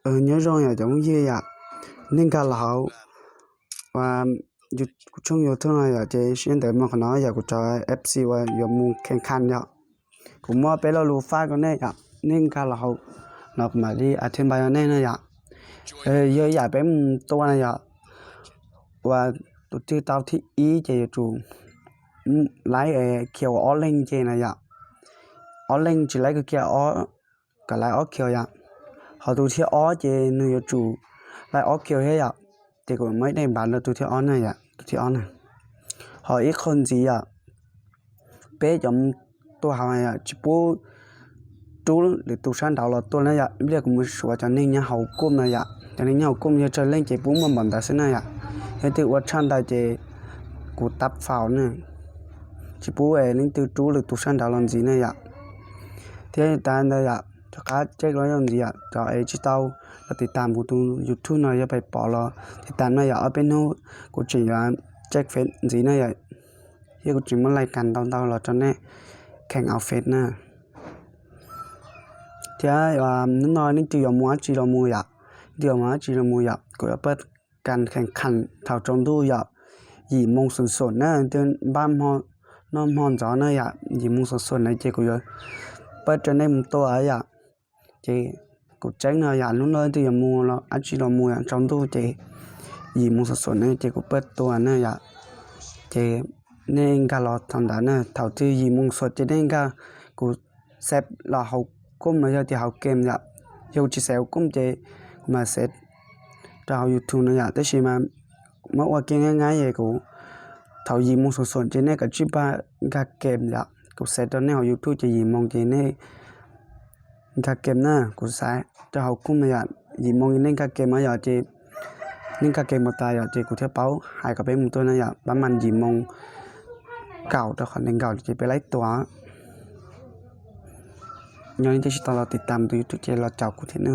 Nyob zoo yom cov phooj ywg yom, nej nkag los hauv kuv tshooj YouTube no yom, ces sij hawm ntawd mas qhov no yog kuv cov F C uas yuav mus khees khan yom. Kuv muab peb lo lus faj rau nej yom, nej nkag los hauv no kuv mam li a thib npa rau nej na yom. Yog yam peb mus tua na yom, uas tus twg tau thib ib ces yuav tsum laib khiav ua ob leeg ces na yom. Ob leeg tsis laib kiag ob, kom laib ob khiav yom. Ho tus thib ob ces nws yuav tsum laib ob khiav thiab yom. Ces kuv muab ib daim npav rau tus thib ob na yom, tus thib ob na. Ho ib qho ntxiv yom, peb cov tua hauv yom, tsis pub rub lwm tus sab nraud los tua na yom. Ib pliag kuv mus suav cov neeg nyob hauv kuj no yom, cov neeg nyob hauv kuj yog tsawg leej ces pub muaj npaum ntawd xwb na yom. Yog twg ua tshaj ntawd ces kuv tab faus na. Tsis pub leej twg rub lwm tus sab nraud los ntxiv na yom. Thiab tas ntawd yom, rov qab check los yog ntxiv yom, cov es tsis tau los tiv tas kuv tus YouTube no yog pais pom los tiv tas no yom. Ob peb hnub kuv tseem yuav check Face ntxiv na yom, thiab kuv tseem muab laij kas ntau ntau los rau nej khees hauv Face na. Thiab hnub no leej twg yuav mus dab tsi los mus yom, leej twg yuav mus dab tsi los mus yom, kuv yuav pab kas khees khan thaum tsaus ntuj yom, yim moo xoom xoom na, leej twg npaj noj hmo ntxov na yom, yim moo xoom xoom na ces kuv yuav pab rau nej mus tua yom. Ces kuv tseeb no yom, hnub no leej twg yuav mus los dab tsi los mus yom, tsaus ntuj ces yim moo xoom xoom na ces kuv pab tua na yom. Ces nej nkag los thaum ntawd na, thaum twg yim moo xoom ces nej nkag, kuv xev los hauv kuj no yog tias hauv game yom. Yog kuv tsis xev hauv kuj ces kuv mam xev rau hauv YouTube no yom. Tab sis mas muab ua kiag nab nab es kuv, thaum yim moo xoom xoom ces nej kav tsij pab nkag game yom. Kuv xev rau nej hauv YouTube ces yim moo ces nej nkag game na. Kuv xav rau hauv kuj no yom, yim moo ces nej nkag game no yom, ces nej nkag game mus tas yom ces kuv thiaj paub hais kom peb mus tua na yom. Pab mas yim moo kaum rau qhov nees nkaum ces peb laib tua. Yog nej tsis tau los tiv tas tus YouTube ces los caum kuv thiab na.